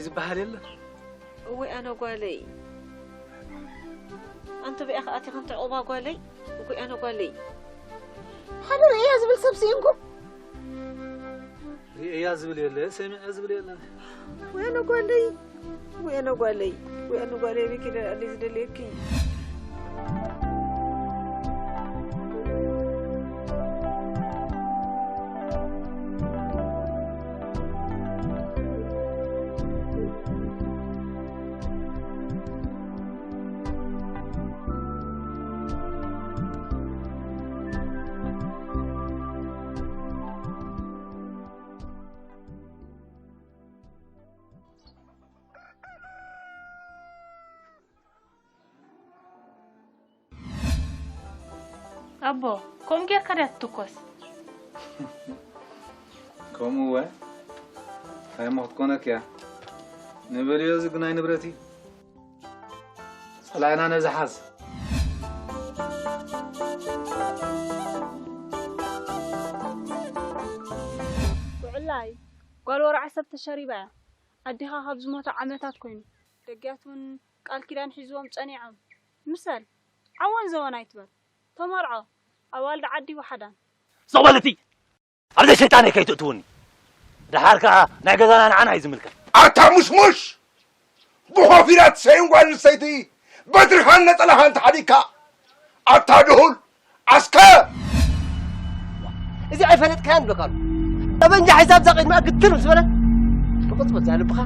ዝበሃል የለን። እወይ ኣነ ጓለይ፣ ኣንቲ በያ ከኣቲ ከም ትዕቑባ ጓለይ። እወይ ኣነ ጓለይ፣ ሓደ ርእያ ዝብል ሰብ ስኢንኩም። ርእያ ዝብል የለ፣ ሰሚዐ ዝብል የለን። እወይ ኣነ ጓለይ፣ እወይ ኣነ ጓለይ፣ እወይ ኣነ ጓለይ፣ በኪ ደላሊ ዝደልየኪ። ኣቦ፣ ከምኡ ጌርካ ድያ ትትኮስ? ከምኡ እወ። እንታይ እሞ ክትኮነክ እያ? ንበልዮ፣ እዚ ግናይ ንብረት እዩ። ጸላኢና ነዚ ሓዝ። ውዕላይ፣ ጓል ወርዓ ሰብ ተሸሪባ እያ። ኣዴኻ ካብ ዝሞተ ዓመታት ኮይኑ፣ ደጊያት እውን ቃል ኪዳን ሒዝዎም ጸኒዖም። ምሰል፣ ዓወን ዘወን ኣይትበል። ተመርዖ፣ ኣዋልድ ዓዲ ወሓዳን። ስቕ በል እቲ! ኣብ ዘይሰይጣነይ ከይትእትውኒ። ደሓር ከኣ ናይ ገዛና ንዓና እዩ ዝምልከት። ኣታ ሙሽሙሽ! ብኾፊራት ሰይን ጓል ኣንስተይቲ በትርኻን ነጸላኻን ተሓዲግካ። ኣታ ድሁል! ኣስከ! እዚ ኣይፈለጥካያን ብለካ ኣሎ። ጠበንጃ ሒዛ ኣብዛ ቅድሚኣ ግትር ምስ በለት፣ ብቕጽበት እዛ ልብኻ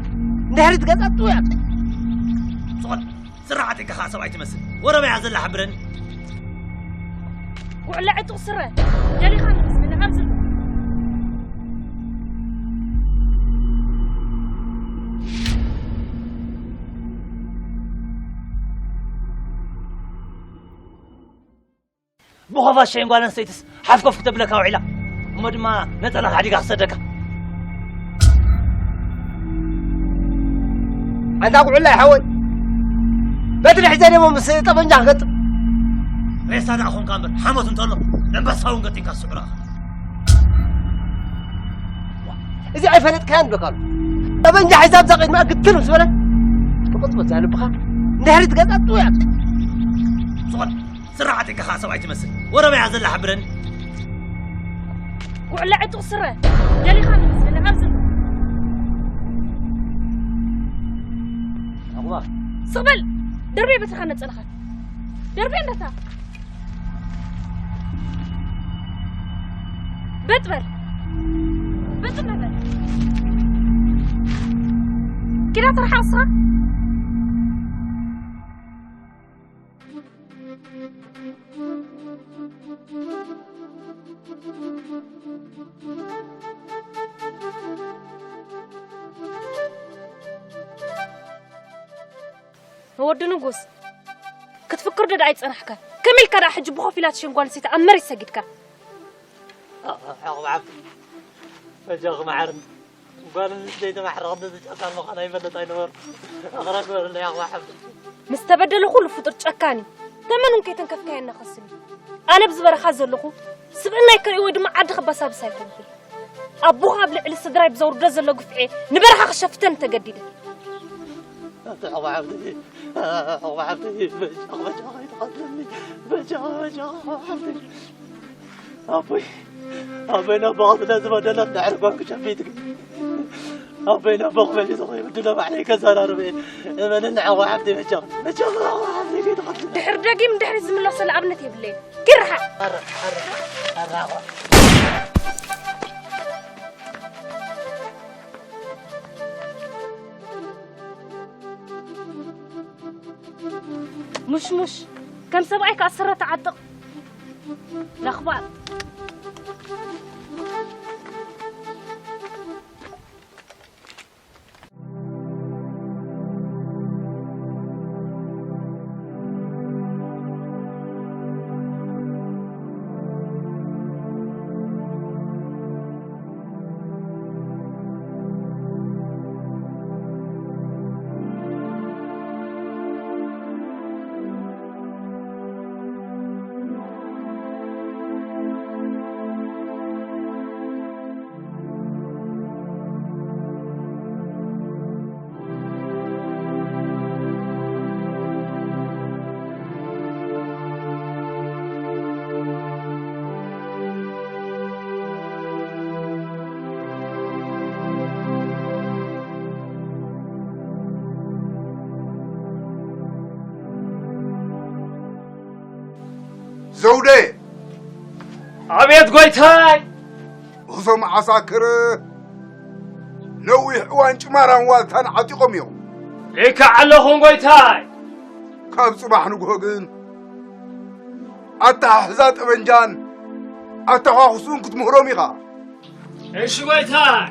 ንድሕሪት ገጻ ጥውያ። ስቕ በል! ስራሕ ኣጢንካ ኸዓ ሰብኣይ ትመስል። ወረ በይ እዛ ዘላ ሕብረኒ። ጉዕለ ዕጡቕ ስረ። ደሊኻ ንኽስብኒ ኣብዚ ኣሎ። ብኾፋ ሸይን ጓል ኣንስተይትስ ሓፍኮፍ ክተብለካ ውዒላ። እሞ ድማ ነጸላኻ ሓዲጋ ክሰደካ። ኣንታ ጉዕላይ ሓወይ፣ በትሪ ሒዘ ደሞ ምስ ጠበንጃ ክገጥም። ሬሳ ደኣ ኾንካ እምበር፣ ሓሞት እንተሎ፣ ለንበሳ እውን ገጢምካ ስዑር ኢኻ። እዚ ኣይፈለጥካያን ብለካ ኣሎ። ጠበንጃ ሒዛ ኣብዛ ቅድሚኣ ግትር ምስ በለት፣ ብቕጽበት እዛ ልብኻ ንድሕሪት ገጻ ጥውያ። ስቕ በል! ስራሕ ኣጢንካ ኸዓ ሰብኣይ ትመስል። ወረ በይ እዛ ዘላ ሕብረኒ። ጉዕለ ዕጡቕ ስረ። ደሊኻ ንኽስብኒ ኣብዚ ኣሎ። ዕቑባ። ስቕ በል! ደርብየ በትርኻ ነጸላኻ። ደርብየ እንዳታ። በጥ በል። በጥ በል። ኪዳ ተርሓቕ ስኻ። ወዲ ንጉስ፣ ክትፍክር ዶ ደኣ ኣይጸናሕካን? ከመይ ኢልካ ደኣ ሕጂ ብኾፍ ኢላ ትሽን ጓል ኣንስተይቲ ኣብ መሬት ሰጊድካ? ኣቕባዕብ፣ በጃኺ መሓርኒ። ጓል ኣንስተይቲ ማሕረቕ እንደዚ ጨካን ምዃና ይፈልጥ ኣይነበርኩ። ኣኽራ ክበረለይ ኣቕባዕብ። ምስ ተበደለ ኩሉ ፍጡር ጨካን እዩ። ተመን እውን ከይተንከፍካዮ እናኸስብ እዩ። ኣነ ኣብዚ በረኻ ዘለኹ ስብእናይ ከርእይ ወይ ድማ ዓዲ ከባሳብስ ኣይኮንኩን። ኣቦኻ ኣብ ልዕሊ ስድራይ ብዘውርዶ ዘሎ ግፍዒ ንበረኻ ክሸፍተን ተገዲደ። ኣቲ ዑቕባ ሓብተይ፣ ዑቕባ ሓብተይ፣ በጃኺ፣ በጃኺ ኣይትቐትለኒ። በጃኺ፣ በጃኺ፣ ዑቕባ ሓብተይ። ኣቦይ፣ ኣቦይ ነቦ ስለ ዝበደሎ እንድሕር ኮንኩ ሸፊትኪ። ኣቦይ ነቦ ክመልሶ ከይብድሎ ባዕለይ ከዘራርበ እየ። እመንኒ ዑቕባ ሓብተይ፣ በጃኺ፣ በጃኺ፣ ዑቕባ ሓብተይ፣ ከይትቐትለኒ። ድሕር ደጊም ድሕሪት ዝምለሰሉ ኣብነት የብለይን። ኪድ ርሓቕ። ኣረ፣ ኣረ፣ ኣረ፣ ዑቕባ። ሙሽሙሽ፣ ከም ሰብኣይ ከኣ ስረ ትዓጥቕ። ለኽባጥ። ዘውደ! ኣቤት ጎይታይ! እዞም ዓሳክር ነዊሕ እዋን ጭማራን ዋልታን ዓጢቖም እዮም። ልክዕ ኣለኹም ጎይታይ! ካብ ጽባሕ ንግሆ ግን ኣተሓሕዛ ጠበንጃን ኣተኳኹስኡን ክትምህሮም ኢኻ። እሺ ጎይታይ።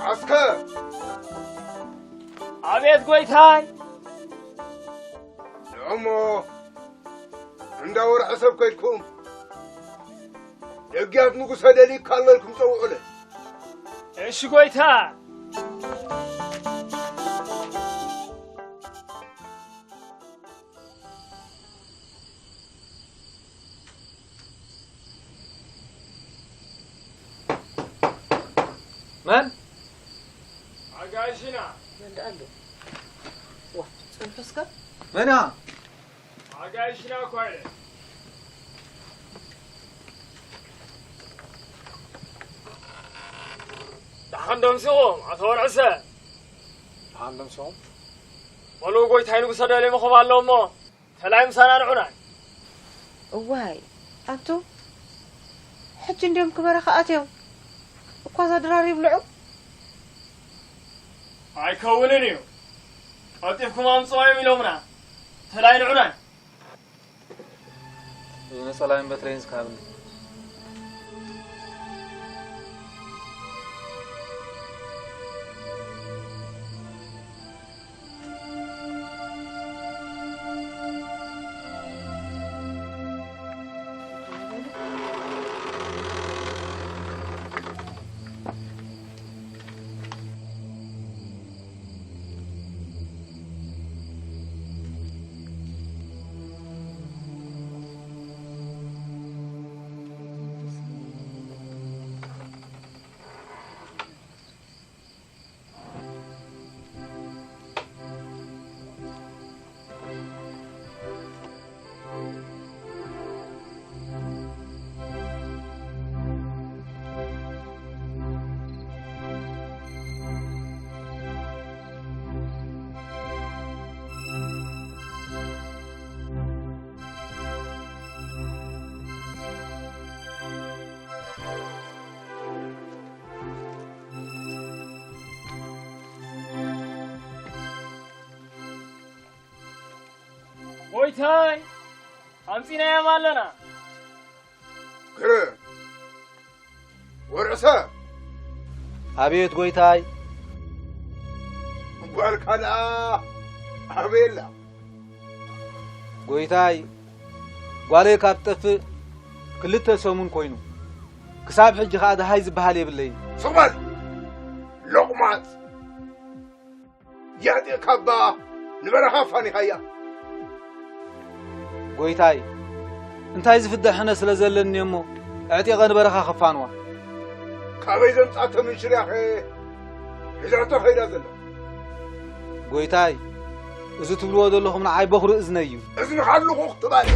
ዓስከር! ኣቤት ጎይታይ! ንዕሞ እንዳ ወርሒ ሰብ ከድኩም፣ ደግያት ንጉሰ ደሊካ ኣሎ ኢልኩም ጸውዑለ። እሺ ጎይታ። መን? ኣጋይሽና። መን ደኣ ኣሎ? ዋ፣ ጸንሑ እስከ። መና? ኣጋይሽና እኳ ኢለ። ደሓን ደምሲኹም፣ ኣቶ ወርዕሰ። ደሓን ደምሲኹም። በሉ፣ ጎይታይ ንጉሰ ደሊምኹም ኣሎ እሞ፣ ተላይ ምሳና ንዑናይ። እዋይ፣ ኣንቱ፣ ሕጂ እንድዮም ክበረኻ ኣትዮም። እኳ እዛ ድራር ይብልዑ። ኣይከውንን እዩ። ቀልጢፍኩም ኣምጽኦም ኢሎምና። ተላይ ንዑናይ። እዚ ነጸላይን በትረይን እስከ ሃብኒ። ጎይታይ፣ ኣምጺናዮም ኣለና። ግረ፣ ወርዕሰ። ኣቤት ጎይታይ። ጓልካ ደኣ ኣበይ ኣላ? ጎይታይ፣ ጓለይ ካብ ትጠፍእ ክልተ ሰሙን ኮይኑ፣ ክሳብ ሕጂ ኸኣ ደሃይ ዝበሃል የብለይን። ስቕ በል ሎቕማጽ። ያጤ ካባ ንበረኻ ኣፋኒኻያ። ጎይታይ፣ እንታይ ዝፍደ ሕነ ስለ ዘለኒ እሞ፣ ኣዕጢቐ ንበረኻ ክፋንዋ። ካበይ ዘምጻቶ ምንሽርያኸ ሒዛቶ ኸይዳ ዘላ? ጎይታይ፣ እዚ ትብልዎ ዘለኹም ንዓይ በኹሪ እዝነይ እዩ። እዝንኻ ልኹኽ ትበል።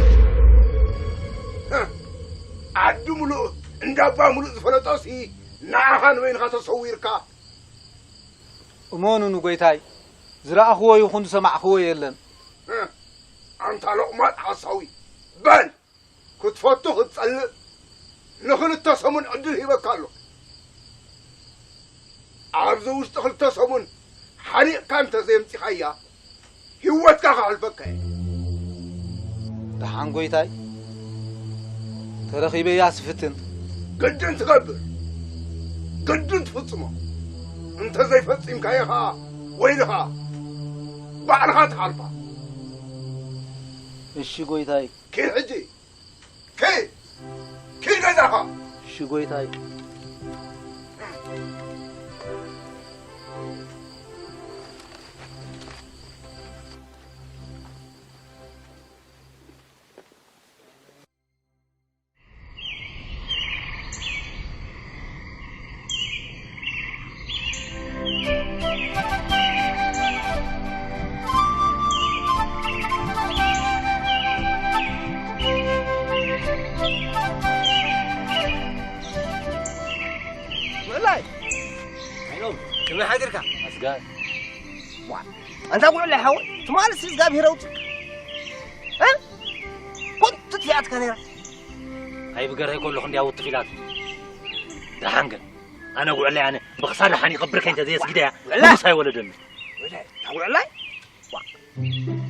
ዓዲ ምሉእ፣ እንዳባ ምሉእ ዝፈለጦሲ ንዓኻ ንበይንኻ ተሰዊርካ። እመኑኒ ጐይታይ፣ ዝረኣኽዎ ይኹን ዝሰማዕኽዎ የለን። ኣንታ ሎቕማጽ ሓሳዊ፣ በል ክትፈቱ ክትጸልእ ንኽልተ ሰሙን ዕድል ሂበካ ኣለኹ። ኣብዚ ውሽጢ ክልተ ሰሙን ሓሪቕካ እንተ ዘየምጺኻያ፣ ህይወትካ ከሕልፈካ እየ። ደሓን ጐይታይ፣ ተረኺበያ ስፍትን። ግድን ትገብር፣ ግድን ትፍጽሞ። እንተ ዘይፈጺምካዮ ኸኣ ወይልኻ፣ ባዕልኻ ትሓልፋ። እሺ ጐይታይ። ኪድ ሕጂ፣ ኪድ፣ ኪድ ገዛኻ። እሺ ጐይታይ። ውዕላይ። ሓይሎም፣ ከመይ ሓዲርካ? ኣስጋር። ዋ፣ ኣንታ ጉዕላይ ሓወይ፣ ትማልስ እግዚኣብሄር ኣውፅእካ። እ? ኮንቱ ትፊኣትካ ነይራ። ኣይብገርሀይ ከለኹ እንድያ ውትፍ ኢላት። ደሓን ግን፣ ኣነ ጉዕላይ ኣነ ብኽሳድ ሓኒቐ ብርከይ እንተ ዘየስጊደያ፣ ውዕላይ። ንጉስ ኣይወለደኒ። ውዕላይ፣ ኣንታ ጉዕላይ። ዋ፣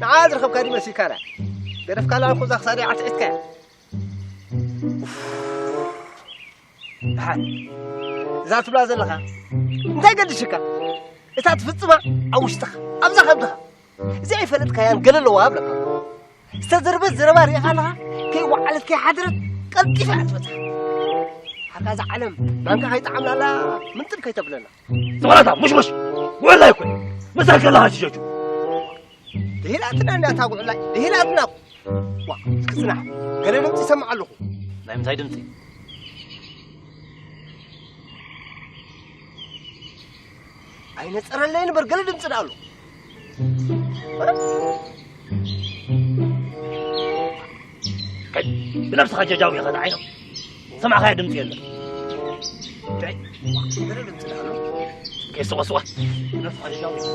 ንዓ ዝረኸብካ ድዩ መሲልካ? ገደፍካላ እኮ እዛ ክሳደይ ዓትዒትካያ። ደሓን፣ እዛ ትብላ ዘለኻ እንታይ ገድሽካ? እታ ትፍጽማ ኣብ ውሽጥኻ፣ ኣብዛ ከብድኻ። እዚ ኣይፈለጥካያን ገለ ኣለዋ እብለካ። ዝተዘርበት ዘረባ ርኢኻ ኣለኻ? ከይወዓለት ከይሓደረት ቀልጢፋ እያ ትበጽሓ። ሓርካ እዛ ዓለም ማንካ ከይጠዓምናላ ምንጥር ከይተብለና። ዝባላታ ሙሽሙሽ ውዕላይ እኮ እዩ። ምሳል ከለኻ ሽሸቹ። ድሂላትና እንዳ እታ ጉዕላይ፣ ድሂላትና እኮ። ዋ፣ እስኪ ጽናሕ። ገለ ድምጺ ይሰምዕ ኣለኹ። ናይ ምንታይ ድምጺ? ኣይነጸረለይን እምበር ገለ ድምጺ ደኣ ኣሎ። ከይ፣ ብነብስኻ ጀጃዊ ኢኻ ዝዓይኖም። ሰማዕኻዮ ድምፂ የለን። ዳይ፣ ገለ ድምፂ ደኣ ኣሎ። ከይስዋ ስዋ። ብነብስኻ ጀጃዊ ኢኻ።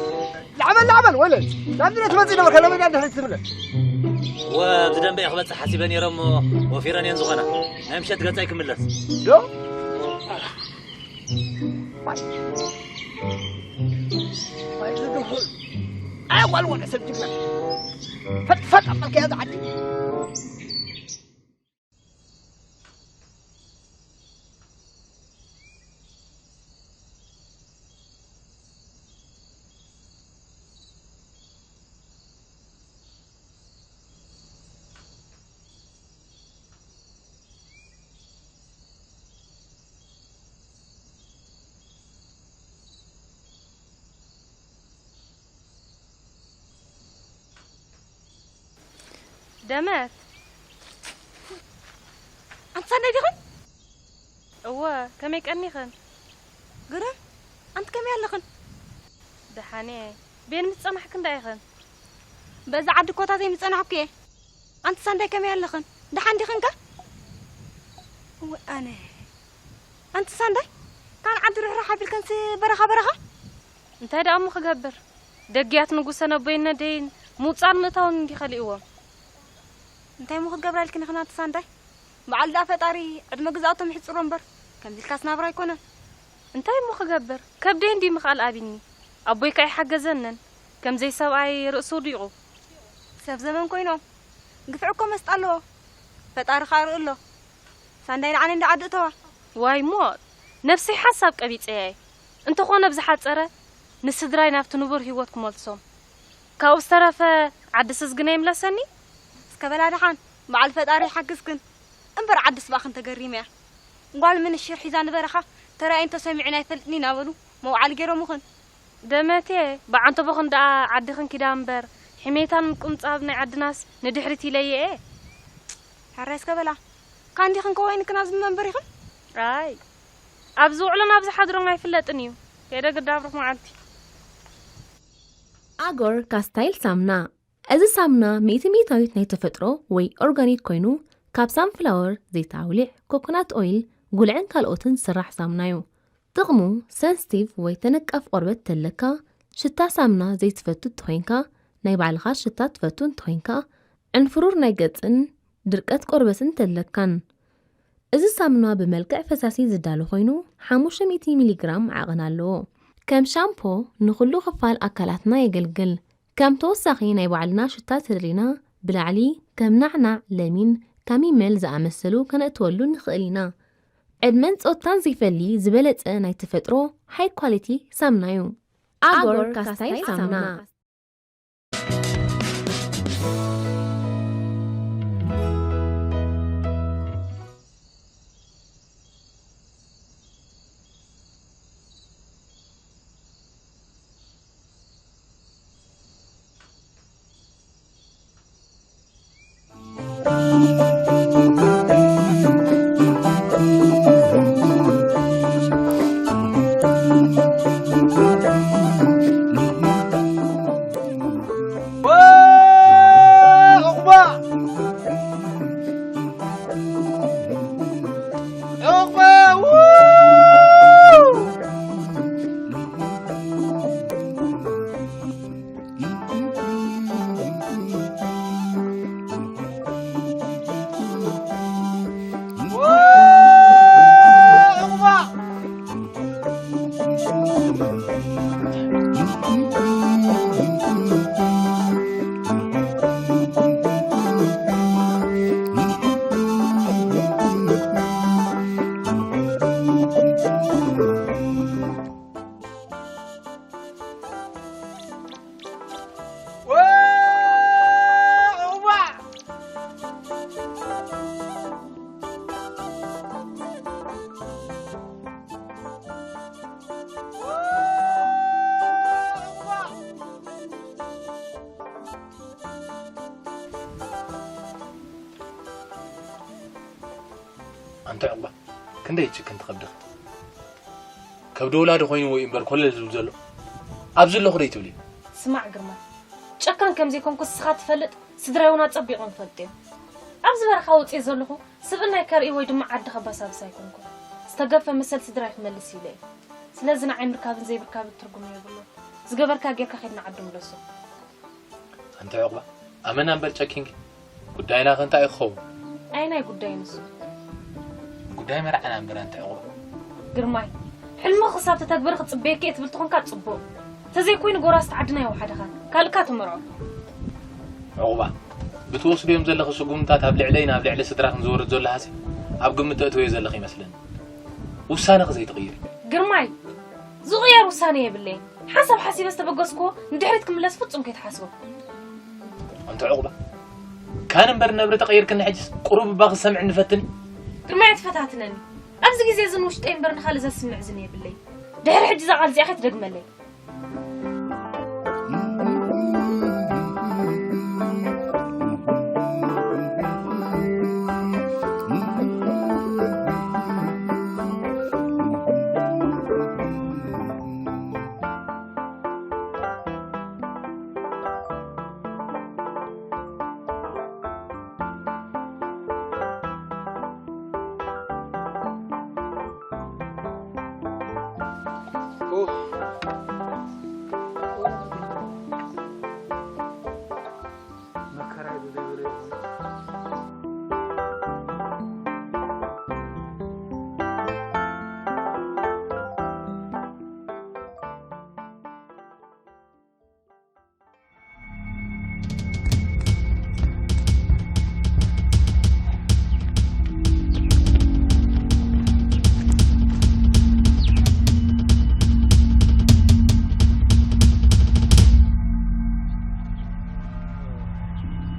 ላዕበል፣ ላዕበል፣ ወለ። ናብዚ ዶ ትመፅእ ነበርካ? ለመዳ ድሕሪት ትብለ። ወ-፣ ኣብዚ ደንበ እየ ክበፅሕ ሓሲበ ነይረ እሞ ወፊረን እየን ዝኾና። ናይ ምሸት ገፃይ ክምለስ። ዶ? ዋይ። ዋይ፣ እዚ ድኹል። ኣይ፣ ጓል ወደ ሰብ ጅግና። ፈጥ፣ ፈጥ ኣበልካያ እዛ ዓዲ። ደመት። ኣንቲ ሳንዳይ ዲኽን? እወ፣ ከመይ ቀኒኽን? ግርም፣ ኣንቲ ከመይ ኣለኽን? ደሓን እየ። ቤን ምስ ጸናሕክን ደኣ ኢኽን? በዛ ዓዲ ኮታ ዘይምጸናሕኩ እየ። ኣንቲ ሳንዳይ ከመይ ኣለኽን? ደሓን ዲኽን ከ? እወ፣ ኣነ። ኣንቲ ሳንዳይ፣ ካን ዓዲ ርሕራሕ ኣቢልከንሲ በረኻ በረኻ? እንታይ ደኣ እሞ ክገብር? ደግያት ንጉሰ ነቦይን ነደይን ምውጻእን ምእታውን እንዲ ከሊእዎም። እንታይ እሞ ክገብራ ኢልክን ኢኽን ኣንቲ ሳንዳይ? በዓል ደኣ ፈጣሪ ዕድመ ግዝኣቶም ይሕጽሮ እምበር፣ ከምዚ ኢልካስ ናብራ ኣይኮነን። እንታይ እሞ ክገብር? ከብደይ እንዲ ምኽኣል ኣቢኒ። ኣቦይ ከኣ ኣይሓገዘንን። ከምዘይ ሰብኣይ ርእሱ ወዲቑ። ሰብ ዘመን ኮይኖም። ግፍዒ እኮ መስጣ ኣለዎ። ፈጣሪ ከኣ ርኢ ኣሎ። ሳንዳይ ንዓነ እንዳ ዓዲ እተዋ። ዋይ ሞት! ነብሰይ ሓንሳብ ቀቢጸያ እየ። እንተኾነ ብዝሓጸረ ንስድራይ ናብቲ ንቡር ህይወት ክመልሶም። ካብኡ ዝተረፈ ዓዲ ስዝግነ ይምለሰኒ? እስከ በላ ደሓን፣ በዓል ፈጣሪ ይሓግዝክን። እምበር ዓዲ ስባኽን ተገሪመያ። ጓል ምንሽር ሒዛ ንበረኻ ተራእየን ተሰሚዑን ኣይፈልጥን እዩ እናበሉ መውዓሊ ገይሮምኽን። ደመቴ፣ ብዓንተቦኽን ደኣ ዓድኽን ኪዳ እምበር፣ ሕሜታን ምቁንጻብ ናይ ዓድናስ ንድሕሪት ኢለየ እየ። ሕራይ እስከ በላ፣ ካንዲኽን ከወይንክን ኣብዚ መንበር ኢኽን? ኣይ፣ ኣብዚ ውዕሎን ኣብዚ ሓድሮን ኣይፍለጥን እዩ። ከይደ ግዳብርኽ መዓልቲ። ኣጎር ካስታይል ሳምና። እዚ ሳምና ሚእቲ ሚእታዊት ናይ ተፈጥሮ ወይ ኦርጋኒክ ኮይኑ፣ ካብ ሳንፍላወር፣ ዘይት ኣውሊዕ፣ ኮኮናት ኦይል፣ ጉልዕን ካልኦትን ዝስራሕ ሳምና እዩ። ጥቕሙ፣ ሰንስቲቭ ወይ ተነቃፍ ቆርበት ተለካ፣ ሽታ ሳምና ዘይትፈቱ እንተኾይንካ፣ ናይ ባዕልኻ ሽታ ትፈቱ እንተኾይንካ፣ ዕንፍሩር ናይ ገጽን ድርቀት ቆርበትን ተለካን። እዚ ሳምና ብመልክዕ ፈሳሲ ዝዳሎ ኮይኑ፣ ሓሙሽተ ሚእቲ ሚሊግራም ዓቐን ኣለዎ። ከም ሻምፖ ንኹሉ ክፋል ኣካላትና የገልግል። ከም ተወሳኺ ናይ ባዕልና ሽታ ተደሊና፣ ብላዕሊ ከም ናዕናዕ፣ ለሚን፣ ካሚመል ዝኣመሰሉ ከነእትወሉ ንኽእል ኢና። ዕድመን ጾታን ዘይፈሊ ዝበለጸ ናይ ተፈጥሮ ሃይ ኳሊቲ ሳምና እዩ። ኣጎር ካስታይል ሳምና። ኣንታ ዕቑባ፣ ክንደይ ይጭክን ትኸብድኺ። ከብዲ ወላዲ ኮይንዎ እዩ እምበር ኮለል ዝብል ዘሎ። ኣብዚ ኣለኹ ደይ ትብሊ? ስማዕ ግርማ፣ ጨካን ከም ዘይኮንኩ እስኻ ትፈልጥ፣ ስድራይ እውን ኣጸቢቖም ይፈልጡ እዮም። ኣብዚ በረኻ ወጽየ ዘለኹ፣ ስብእናይ ከርኢ ወይ ድማ ዓዲ ከባሳብስ ኣይኮንኩን። ዝተገፈ መሰል ስድራይ ክመልስ ኢለ እየ። ስለዚ ንዓይ ምርካብን ዘይምርካብን ትርጉም የብሉን። ዝገበርካ ጌርካ ኬድ ንዓዱ ምለሶ። ኣንታ ዕቑባ፣ ኣመና እምበር ጨኪንኪ። ጉዳይና ከ እንታይ እዩ ክኸውን? ኣየናይ ጉዳይ ንሱ? ጉዳይ መርዓና እምበር ኣንታ ዕቑባ። ግርማይ፣ ሕልምኺ ክሳብ ተተግብሪ ክጽበየኪ እየ ትብል ተኾንካ ጽቡቕ። ተዘይኮይኑ ጎራዝቲ ዓድና የውሓድኻ። ካልእካ ትመርዖ። ዕቑባ፣ ብትወስድዮም ዘለኺ ስጉምታት ኣብ ልዕለይን ኣብ ልዕሊ ስድራኽን ዝወርድ ዘሎ ሃስያ ኣብ ግምት ተእትወዮ ዘለኺ ይመስለኒ። ውሳነኺ ዘይትቕይሪ። ግርማይ፣ ዝቕየር ውሳነ የብለይን። ሓንሳብ ሓሲበ ዝተበገስክዎ ንድሕሪት ክምለስ ፍጹም ከይትሓስቦ። ኣንታ ዕቑባ፣ ካን እምበር ነብሪ ተቐይርክኒ ሕጅስ ቁሩብ እባ ክሰምዕኒ ፈትኒ። ግርማይ፣ ኣይትፈታትነኒ። ኣብዚ ግዜ እዚ ንውሽጠይ እምበር ንኻልእ ዘስምዕ እዝኒ የብለይን። ድሕሪ ሕጂ እዛ ቃል እዚኣ ከይትደግመለይ።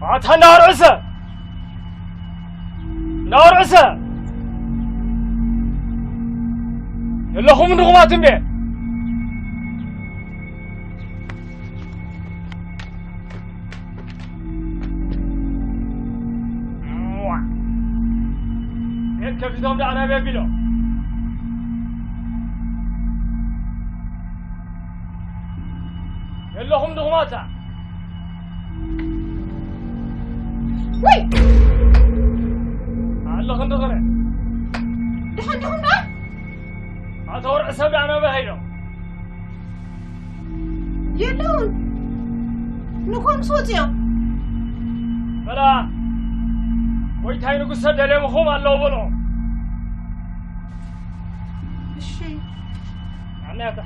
ኣታ እንዳርዕሰ፣ እንዳርዕሰ የለኹም ድኹማት እምቤ። ቤት ከፊቶም ደኣ ናበይ ኣቢሎም? የለኹም ድኹማታ። ወይ! ኣለኹ እንድኽረ። ድኹም ድኹም ደኣ? ኣቶ ወርዒ ሰብ ደኣ ናበይ ኸይዶም? የለውን። ንኮምስ ወፂኦም። በላ፣ ጎይታይ ንጉሰ ደልዮምኹም ኣለዉ በሎ። እሺ። ኣነታ።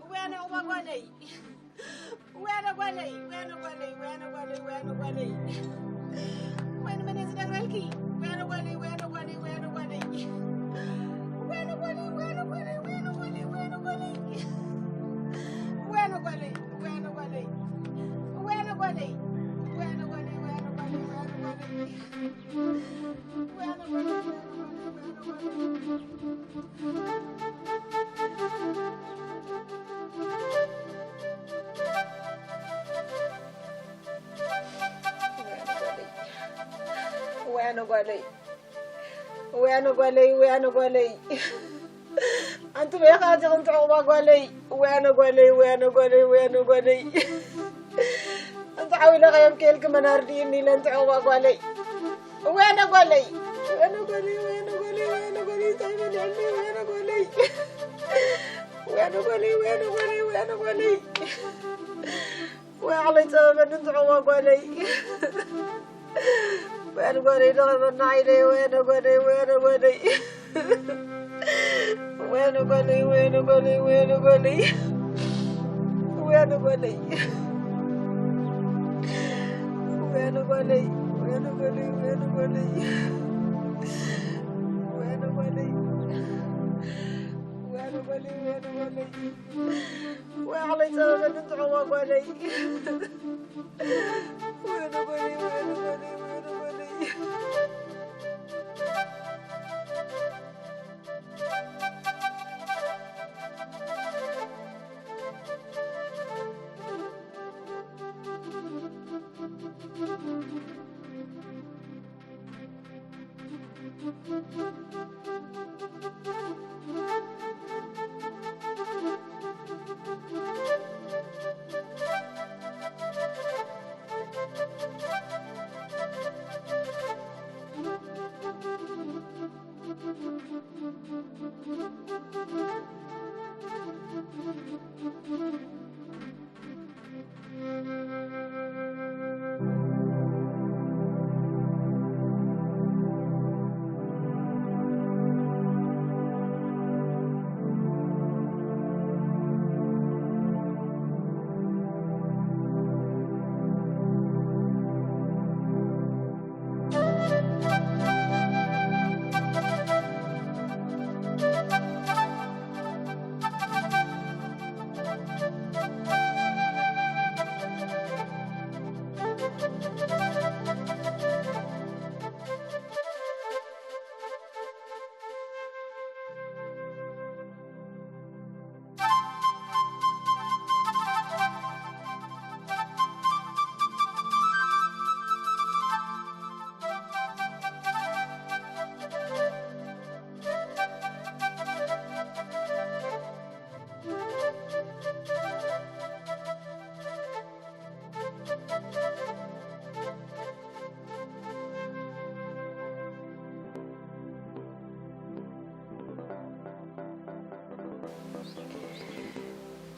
እዋነ ጓለይ፣ እዋነ ጓለይ፣ እዋነ ጓለይ፣ እዋነ ጓለይ፣ እዋነ ጓለይ። ወይን መን ዝነግረልኪ? እዋነ ጓለይ፣ እዋነ ጓለይ፣ እዋነ ጓለይ። እዋነ ጓለይ፣ እዋነ ጓለይ፣ እዋነ ጓለይ፣ እዋነ ጓለይ። እዋነ ጓለይ፣ እዋነ ጓለይ፣ እዋነ ጓለይ። እዋነ ጓለይ፣ እዋነ ጓለይ፣ እዋነ ጓለይ፣ እዋነ ጓለይ። እዋነ ጓለይ፣ እዋነ ጓለይ፣ እዋነ ጓለይ። ወያነ ጓለይ፣ ወያነ ጓለይ፣ ወያነ ጓለይ። ኣንቲ በይኻ ዲኹም ትዕቑባ ጓለይ? ወያነ ጓለይ፣ ወያነ ጓለይ፣ ወያነ ጓለይ። ኣንቲ ዓው ኢለ ከየብክየልኪ መን ኣርድእኒ ኢለን ትዕቑባ ጓለይ? ወያነ ጓለይ፣ ወያነ ጓለይ፣ ወያነ ጓለይ፣ ወያነ ጓለይ፣ እንታይ በሊዐኒ? ወያነ ጓለይ፣ ወያነ ጓለይ፣ ወያነ ጓለይ፣ ወያነ ጓለይ። ወይ ዓቕለይ ጸበበኒ እንትዕቑባ ጓለይ። ወያነ ጓለይ፣ ደኸመና ዓይነይ፣ ወያነ ጓለይ፣ ወያነ ጓለይ። ወያነ ጓለይ፣ ወያነ ጓለይ፣ ወያነ ጓለይ። ወያነ ጓለይ። ወያነ ጓለይ፣ ወያነ ጓለይ፣ ወያነ ጓለይ። ወያነ ጓለይ። ወያነ ጓለይ፣ ወያነ ጓለይ። ወይ ዓቕለይ ጸበበኒ እንትዕቑባ ጓለይ። ወያነ ጓለይ፣ ወያነ ጓለይ፣ ወያነ ጓለይ።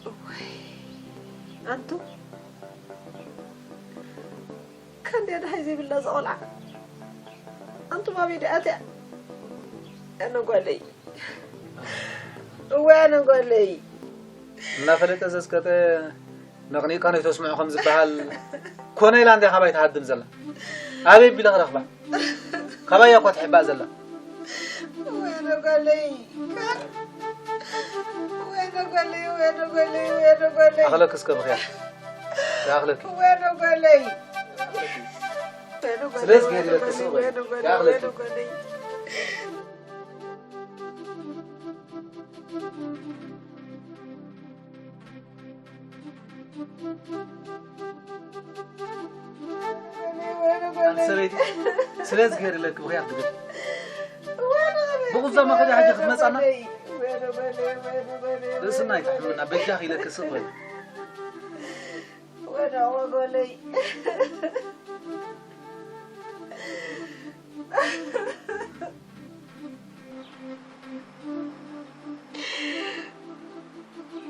እዋይ፣ ኣንቱ፣ ከንደይ ደሃይ ዘይብላ እዛ ቆልዓ። ኣንቱም ኣበይ ደኣ ኣትያ? ኣነ ጓለይ። እዋይ ኣነ ጓለይ። እናፈለጠ ዘስቀጠ ነቕኒቕካ ነይተስምዖ ከም ዝበሃል ኮነ ኢላ እንድያ ካባይ ትሃድም ዘላ። ኣበይ ቢለ ክረኽባ? ካባይ እያ እኳ ትሕባእ ዘላ። እዋይ ኣነ ጓለይ። ወይነ ጓለይ፣ ወይነ ጓለይ፣ ወይነ ጓለይ። ኣኽለኪ እስከ ምኽያ። ይኣኽለኪ። ወይነ ጓለይ። ወይነ ጓለይ፣ ስለዚ ገይሩ ወይነ ይለቅስ ጓለይ፣ ወይ። ወይነ ጓለይ፣ ይኣኽለኪ። ወይነ ጓለይ። ኣንቲ ሰበይቲ፣ ስለዚ ገይርለኪ ምኽንያት ትብል። ብቑዛማ ከዳ ሕጂ ክትመጻና? ርእስና ይትሕምና፣ በጃኺ ኢለኪ ስቕ በሊ። ወደ ወገለይ።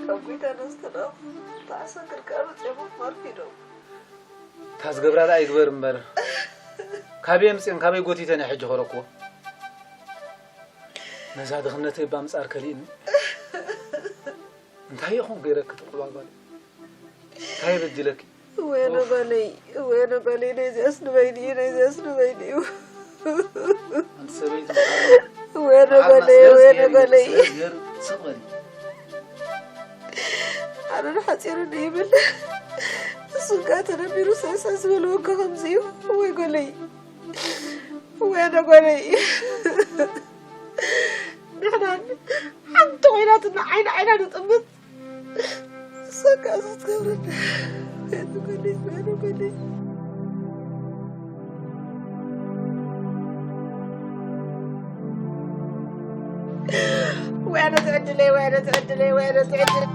ካብ ጎይታ ነስተላፍ ተዓሰ ክርካሩ ጼሞት ማርፊዶም። እታ ዝገብራ ደኣ ይግበር እምበር፣ ካበይ ኣምጽኤን ካበይ ጎቲተን እየ ሕጂ ከረክቦ? ነዛ ድኽነተይ እባ ምጻር ከሊእኒ። እንታይ ይኹን ገይረኪ ጥዑባ ጓል? እንታይ በዲለኪ? ወይነ ጓለይ፣ ወይነ ጓለይ፣ ነዚኣስ ንበይኒ እዩ፣ ነዚኣስ ንበይኒ እዩ። ኣንቲ ሰበይቲ፣ ወይነ መዓርና ጓለይ፣ ስለዚ ወይነ ገይሩ ጓለይ። ስለዚ ገይሩ ስቕ በሊ። ኣነ ንሓፂሩ ይብል። እሱ ከኣ ተደሚሩ ሰሰ ዝበልዎ እኮ ከምዚ እዩ። ወይ ጓለይ፣ ወይነ ጓለይ። ንሕና ሓንቲ ኮይናትና ዓይኒ ዓይና ንጥምት። ሰካ ስትገብረና። ወይነ ጓለይ፣ ወይነ ጓለይ። ወይነ ትዕድለይ፣ ወይነ ትዕድለይ፣ ወይነ ትዕድለይ።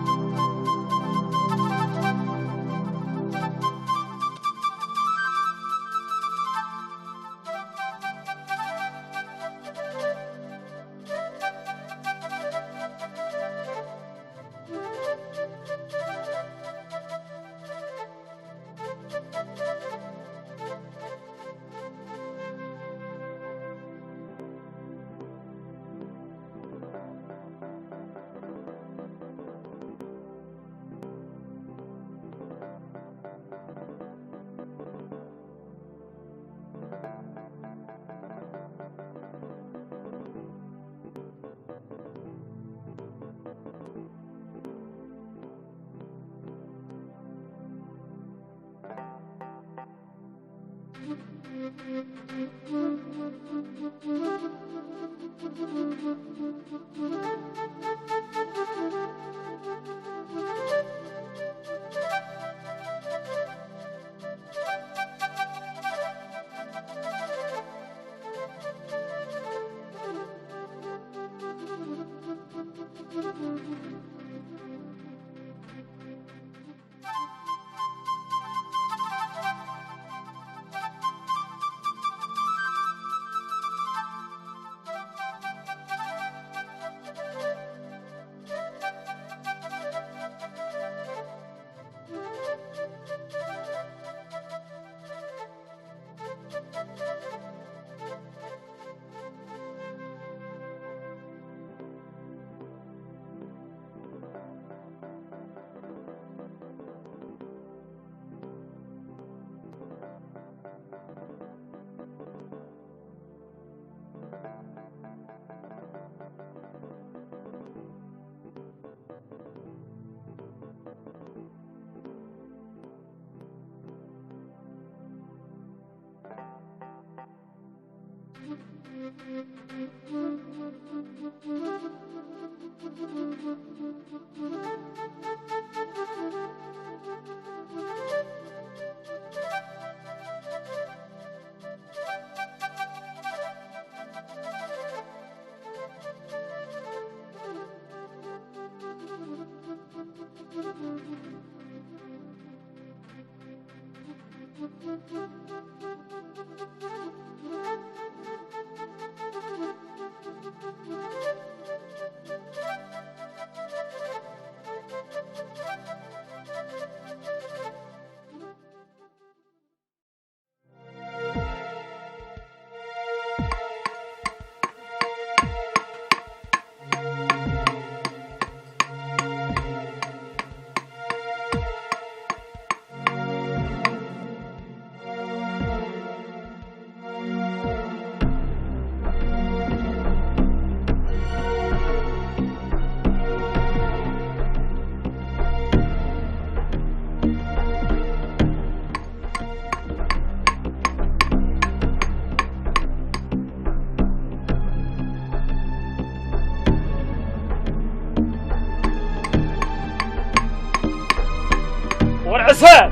ቆልዑ ሰብ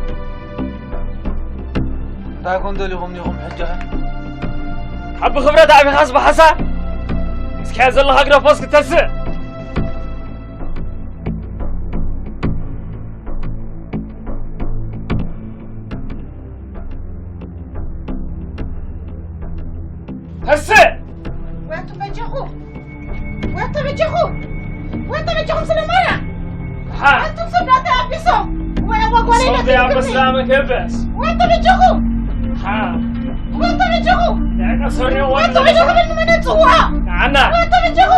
እንታይ ኮን ደሊኹም ዲኹም ሕጂ? ዓቢ ክብረት ኣቢኻስ ብሓሳብ እስኪ ዘለኻ ግደፎ እስኪ ተስእ። ተስእ! ወያቱ በጃኹ! ወያቱ በጃኹ! ወያቱ በጃኹም ስለ ማርያም! ሓ! ኣቱም ሰብ ናተይ ኣቢሶም! ወይ ኣዋ ጓለይ ናተይ ክብሪ! ኣበስላ መከበስ! ወያቱ በጃኹ! ሓ! ወያቱ በጃኹ! ንዕቀ ሰሪዮ ወያቱ በጃኹ! ንመን ጽውዓ! ንዓና! ወያቱ በጃኹ!